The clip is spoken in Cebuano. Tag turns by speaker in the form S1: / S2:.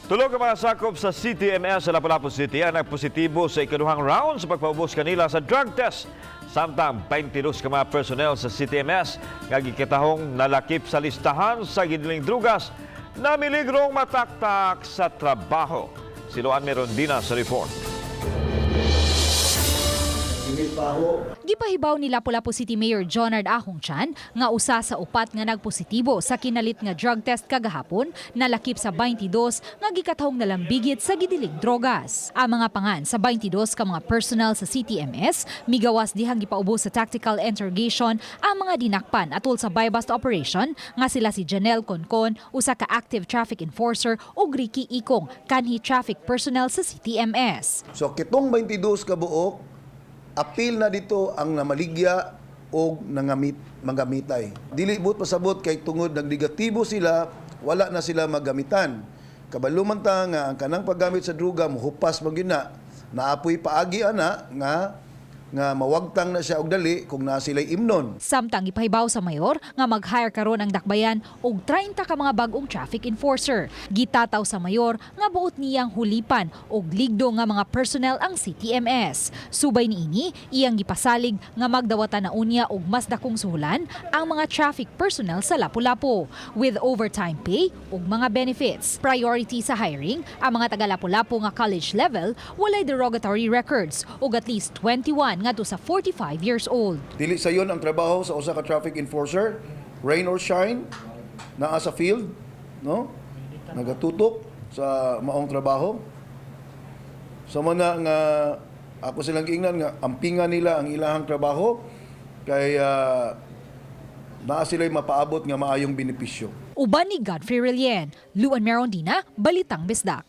S1: Tulo ka mga sakop sa CTMS sa Lapu-Lapu City ang nagpositibo sa ikaduhang round sa pagpaubos kanila sa drug test. Samtang 22 ka mga personnel sa CTMS nga gikatahong nalakip sa listahan sa gidiling drugas na miligrong mataktak sa trabaho. Si Luan Merondina sa report.
S2: Gipahibaw ni Lapu-Lapu City Mayor Jonard Ahong Chan nga usa sa upat nga nagpositibo sa kinalit nga drug test kagahapon nalakip sa 22 nga gikatahong nalambigit sa gidiling drogas. Ang mga pangan sa 22 ka mga personnel sa CTMS migawas dihang gipaubos sa tactical interrogation ang mga dinakpan atol sa buy-bust operation nga sila si Janelle Concon, usa ka active traffic enforcer, ug Ricky Ikong, kanhi traffic personnel sa CTMS.
S3: So kitong 22 ka buok, apil na dito ang namaligya og nangamit magamitay. Dili buot pasabot kay tungod nagnegatibo sila, wala na sila magamitan. Kabalo man ta nga ang kanang paggamit sa druga mohupas man gyud na. Naa poy paagi ana nga nga mawagtang na siya og dali kung naa sila'y imnon.
S2: Samtang ipahibaw sa mayor nga mag-hire karon ang dakbayan og 30 ka mga bag-ong traffic enforcer. Gitataw sa mayor nga buot niyang hulipan og ligdo nga mga personnel ang CTMS. Subay niini, iyang gipasalig nga magdawatan na unya og mas dakong suhulan ang mga traffic personnel sa Lapu-Lapu with overtime pay ug mga benefits. Priority sa hiring ang mga taga Lapu-Lapu nga college level, walay derogatory records ug at least 21 ngadto sa 45 years old.
S3: Dili sayon ang trabaho sa usa ka traffic enforcer, rain or shine, naa sa field, no? Nagatutok sa maong trabaho. Sa na nga ako silang giingnan nga ampingan nila ang ilahang trabaho kay naa sila'y mapaabot nga maayong benepisyo.
S2: Uban ni Godfrey Relien, Luan Merondina, Balitang Bisdak.